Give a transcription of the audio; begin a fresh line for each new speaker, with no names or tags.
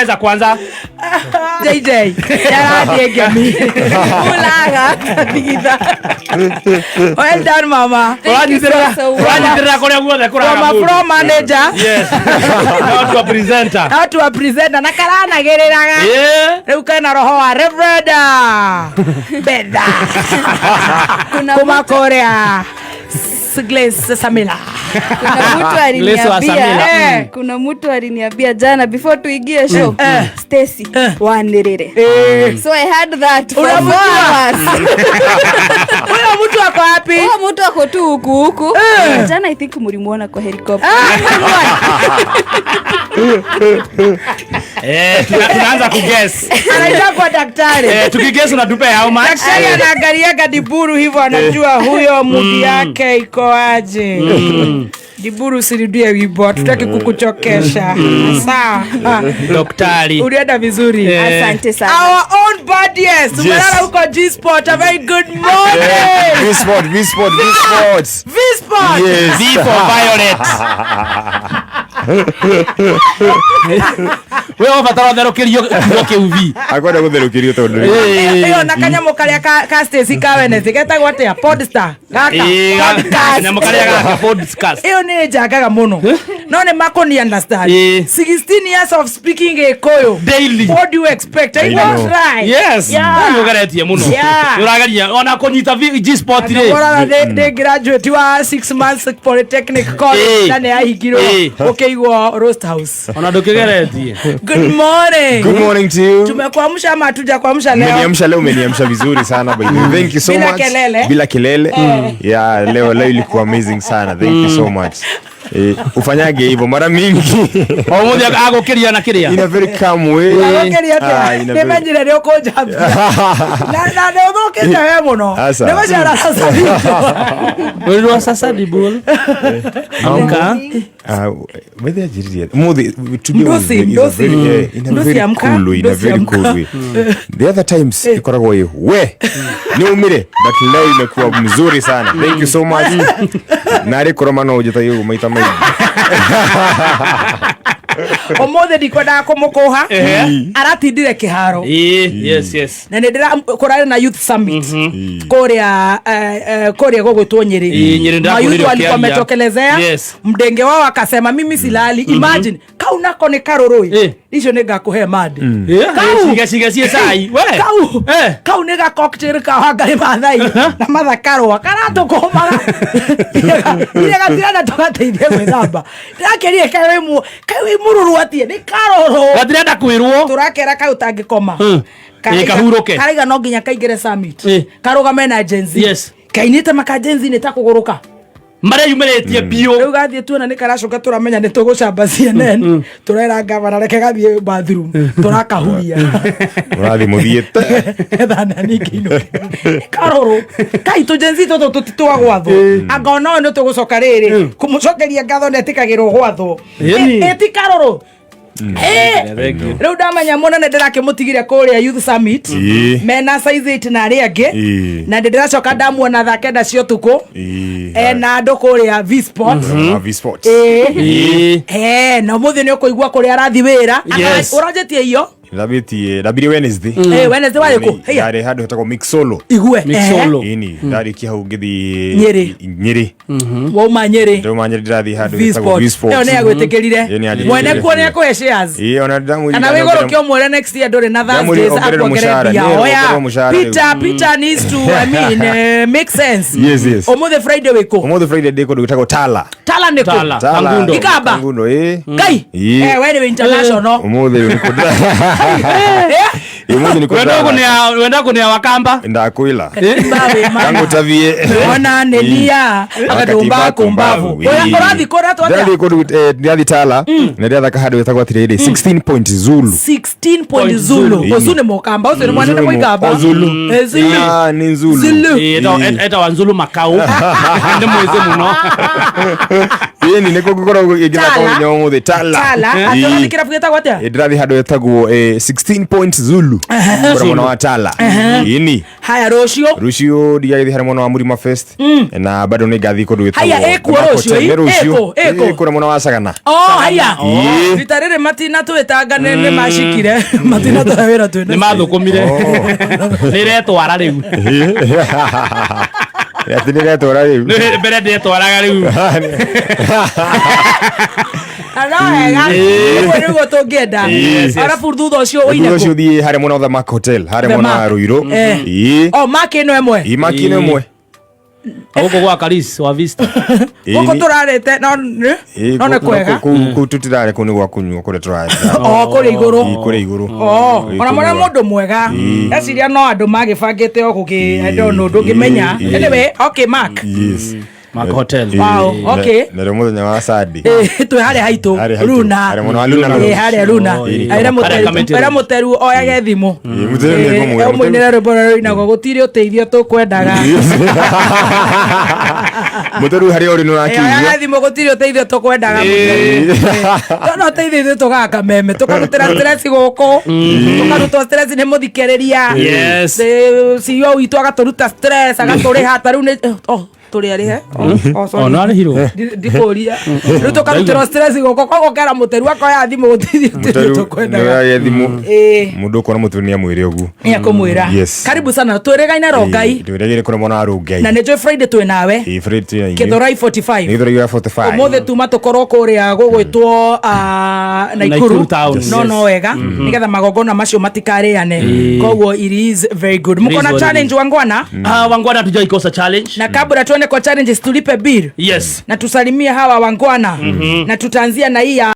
Meza kwanza.
JJ yarathiĩ ngemi
Ulaga kathigitha.
Well done, mama.
Thank you so, so much.
Ũranyitĩrĩra kũrĩa guothe
From
kũraga
a
mũndũ.
floor manager
Yes. Now to a presenter.
out to a presenter na karanagĩrĩraga. Rĩu kena roho wa Reverend Betha
Kuna
kuma kũrĩa Grace Samila.
Kuna mtu
Grace wa
aliniambia
Samila.
Eh.
Kuna mtu aliniambia jana before tuingie show, "Stacy, wanĩrĩre." So I had that for
Unamjua?
4 hours.
Huyo mtu ako wapi?
Huyo mtu ako tu huku huku. Jana I think mlimuona kwa helicopter.
Tunaanza kuguess.
Anaita kwa daktari.
Tukiguess unatupea how much?
Daktari anaangaliaga Diburu hivyo, anajua huyo mudi yake iko aje. Diburu, usirudie wimbo, hatutaki kukuchokesha. Sawa.
Daktari.
Ulienda vizuri.
Asante sana.
Our own buddies. Tumelala huko G Sport. A very good morning.
V-Sport, V-Sport, V-Sport.
V Sport.
Yes.
V for violet. We ũbatara ũtherũkĩrio kiugo kĩu V.
Akwenda gũtherũkĩrio tondũ
Ĩyo na kanyamũ karĩa ka Stacy ka Wednesday getagwo atĩa? Podstar. Gaka. Podcast.
Kanyamũ karĩa gaka podcast.
Ĩyo nĩ njangaga mũno, no nĩ makũni understand. 16 years of speaking Gĩkũyũ
Daily.
What do you expect? I
I
won't
know.
try.
Yes.
Yeah.
Nĩ ũgeretie mũno.
Yeah.
Nĩ ũrageria ona kũnyita G spot rĩ.
Ũroraga nĩ graduate wa 6 months polytechnic college na nĩ yahingirwo ũkĩigwo Roast House.
Ona ndũkĩgeretie.
Good morning.
Good morning to you.
Tumekuamsha ama hatuja kuamsha leo?
Umeniamsha leo, umeniamsha vizuri sana, by the way. Thank you so
Bila
much.
kelele.
Bila kelele. Yeah, leo leo ilikuwa amazing sana. Thank you so much. Ufanyage hivyo mara mingi.
O mũthĩ agũkĩria na kĩrĩa.
In a very calm way.
Agũkĩria
Ah,
atĩa?
in a very
Nĩmenyire nĩ ũkũnjambia na nĩ ũthũkĩte we mũno.
Asa.
Nĩ gũcera Sabito.
Wĩrwo sasa Dibul. Amka.
Ah, wethe anjĩrĩrie ũmũthĩ, today was
Ndosi,
is a
ndosi.
very, in a
Ndosi
very
amka,
cool way, in a
ndosi
very
amka.
cool way. The other times ikoragwo ĩ we nĩ umire, but leo imekuwa mzuri sana. Thank you so much. Narĩ kũroma no ũnjĩtagie ũguo maita maingĩ.
Ũmũthĩ ndikwendaga kũmũkũha, aratindire kĩharo.
Ĩĩ, yes.
Na nĩ ndĩra kũrarĩ na youth summit kũrĩa kũrĩa gũgwĩtwo Nyĩrĩ.
Ĩĩ, Nyĩrĩ ndakũrire
Mayouth walikuwa
ũkĩaria.
wametokelezea. Mdenge wao akasema, "Mimi silali." Imagine, kau nako nĩ karũrũi. Icio nĩ ngakũhe mande. Kau.
Ciga ciga ciĩ cai. We.
Kau kau nĩ ga cocktail ka Wangari Maathai na Martha Karũa karatũkũmaga iria gatirenda tũgateithie gwĩthamba. Ndĩrakĩrire kaĩ wĩ mũrũrũ atie nĩ karũrũ.
Gatirenda kwĩrwo.
Tũrakera kau tangĩkoma.
Ĩ, kahurũke.
Karaiga no nginya kaingĩre summit, karũgame na Gen Z. Kainĩte maka Gen Z nĩ ta kũgũrũka.
Marĩa yumĩrĩtie biũ.
Rĩu gathiĩ tuona nĩ karacoka, tũramenya nĩ tũgũcamba CNN, tũrera gavana reke gathiĩ bathroom, tũrakahuria.
Ũrathiĩ mũthiĩte.
Getha nani ngĩinũke karũrũ kai tũ Gen Z tũtũ tũtitwa gwathwo, anga ona ũyũ nĩ tũgũcoka rĩrĩ kũmũcokeria ngatho nĩ etĩkagĩrwo gwathwo.
Ĩni.
Ĩ ti karũrũ.
Thank you.
Rĩu ndamenya mũnene ndĩrakĩmũtigire kũrĩa youth summit mena size 8 na arĩa angĩ. Na ndĩ ndĩracoka ndamuona thaa 9 cia ũtukũ ena andũ kũrĩa V Sport.
V-Sport.
Ĩĩ. Na ũmũthĩ nĩ ũkũigua kũrĩa arathi wĩra. Ũranjĩtie iyo.
Ndambĩtie, ndambirie Wednesday.
Wednesday warĩ kũ? Heya.
Ndarĩ handũ hetagwo Mixolo.
Igue.
Mixolo.
Ĩni ndarĩkia hau ngĩthiĩ
Nyĩrĩ.
Nyĩrĩ.
Wauma Nyĩrĩ?
Ndauma Nyĩrĩ ndĩrathiĩ handũ
V
hetagwo
Sport.
V-Sport.
Ĩyo nĩ agwĩtĩkĩrire?
Ĩyo nĩ anjĩtĩkĩrire.
Mwene kuo nĩ akũhe shares?
Ĩĩ, ona ndĩramwĩrire
Kana wĩgũrũke ũmwĩre next year ndũrĩ na
Ndamwĩrire
Thursdays
ongerere
akuongerere
mũcara,
mbia.
nĩ
Oya.
ongerere mũcara rĩu.
Peter, Peter needs to, I mean, make sense.
Yes.
Ũmũthĩ Friday wĩkũ?
Ũmũthĩ Friday ndĩ kũndũ gwĩtagwo Tala.
Tala nĩ kũ?
Tala.
Tala.
Kangundo.
Ikamba.
Kangundo, ĩĩ.
Ngai.
Ĩĩ.
We nĩ international.
Ũmũthĩ rĩu nĩ kũndũ Ĩĩ, ũmũthĩ nĩ
Wenda
kũndũ
kũnea, wenda kũnea Wakamba.
Ndakwĩra.
Katimba wĩ mana.
Kangũtavie.
Ona nĩnia akatumba kumbavu. Ũrathiĩ kũrĩa twatĩa?
Ndĩrathiĩ kũndũ, ndĩrathiĩ Tala na ndĩrathaka handũ hetagwo atĩrĩrĩ 16 Point Zulu.
16 Point Zulu.
Ĩĩ.
Ũcio nĩ mũkamba, ũcio nĩ mwanene
Zulu.
mũikamba.
O Zulu.
Zulu.
Ah, nĩ Zulu.
Zulu.
Ĩĩ, etagwo Nzulu Makau. Nĩ mwĩthĩ mũno.
Ĩni nĩkuo ngũkorwo ngĩthaka
Tala.
mũthenya wa ũmũthĩ Tala.
Tala.
Ĩĩ.
Atĩ ũrathiĩ kĩrabu gĩtagwo atĩa?
Ĩĩ, ndĩrathiĩ handũ hetagwo 16 Point Zulu. Sulu kũrĩa mwena wa Tala. Ĩni.
Haya, rũciũ?
Rũciũ ndigagĩthiĩ harĩa mwena wa Mũrima Fest, na bado nĩ ngathiĩ kũndũ gwĩtagwo
Haya, ĩkuo
The Mark
rũciũ,
Hotel. Nĩ rũciũ.
Ĩkũ, ĩkũ?
Ĩ, kũrĩa mwena wa Sagana.
Oh, haya.
Ĩĩ.
Rita rĩrĩ matinatwĩtanga, nĩ macikire, matinatũhe wĩra twĩna.
Nĩ mathũkũmire, nĩ retwara rĩu.
Atĩ nĩ retwara rĩu?
Nĩ mbere ndetwaraga rĩu.
Na no wega, ũguo nĩguo tũngĩenda. Arabu thutha ũcio ũine
Thutha ũcio
kũ?
thiĩ harĩa mwena wa The Mark Hotel, harĩa
The
mwena wa
Mark.
Ruiru. Ĩĩ.
Oh, Mark ĩno ĩmwe?
Ĩĩ, Mark ĩno ĩmwe.
Gũkũ gwa Karis wa Vista.
Gũkũ tũrarĩte no nĩ
Ĩĩ,
no nĩ kwega.
Kũu tũtirarĩ, kũu nĩ gwa kũnyua kũrĩa tũrarĩ.
O kũrĩa igũrũ?
Ĩĩ, kũrĩa igũrũ.
Oh,
Ĩĩ,
ona
kũu
mwana
nĩ gwa-
mũndũ mwega, eciria no andũ magĩbangĩte o gũkĩ, I don't know, ndũngĩmenya. Anyway, okay, Mark.
Yes.
Mark Hotel.
Ĩĩ,
Wow, okay.
Na rĩo mũthenya wa Sunday.
Ĩ, twĩ harĩa haitũ.
Harĩa haitũ.
Runa.
Harĩa mwena wa Luna Lounge.
Ĩ, harĩa Runa.
Oh, ĩ.
Ĩra
Harĩa Kamiti
ĩra
Road.
mũteru oyage thimũ.
Ĩ, mũteru nĩ ngũmwĩra, mũteru-
Ũmũinĩre rwĩmbo rũrĩa rũinagwo, "Gũtirĩ ũteithio tũkwendaga."
Mũteru, harĩa ũrĩ nĩ
Ĩ,
ũrakĩigua.
oyaga thimũ, gũtirĩ ũteithio tũkwendaga. Tona ũteithio ithuĩ tũgaka meme, tũkarutĩra stress gũkũ, tũkarutwo stress nĩ mũthikĩrĩria. CEO witũ agatũruta stress, agatũrĩha ta rĩu nĩ, oh, tũrĩ arĩhe. Oh, sorry.
Oh, no arĩhirwo.
Ndikũria rĩu tũkarutĩrwo stress gũkũ, koguo kera mũteru akoya thimũ, gũteithio
Mũteru nĩ
tũkwendaga.
ũragĩa thimũ. Mũndũ ũkona mũteru nĩ amwĩre ũguo.
Nĩ akũmwĩra. Karibu sana, twĩrĩgaine Rongai.
Twĩrĩgĩre kũrĩa mwena wa Rongai.
Na nĩ njũĩ Friday twĩ nawe.
Ĩ, Friday twĩ na inyuĩ.
Gĩthũrai 45.
Nĩ Gĩthũrai 45.
Ũmũthĩ tuma tũkorwo kũrĩa gũgwĩtwo Naikuru.
Naikuru town,
No
yes.
no wega, nĩgetha magongona macio matikarĩane, koguo it is very good.
It is
Mko na
what it
challenge,
is.
wangwana?
Ah, wangwana hatujaikosa challenge.
Na kabla tuende kwa challenges, tulipe bill
Yes.
na tusalimie hawa wangwana, na tutaanzia na hii ya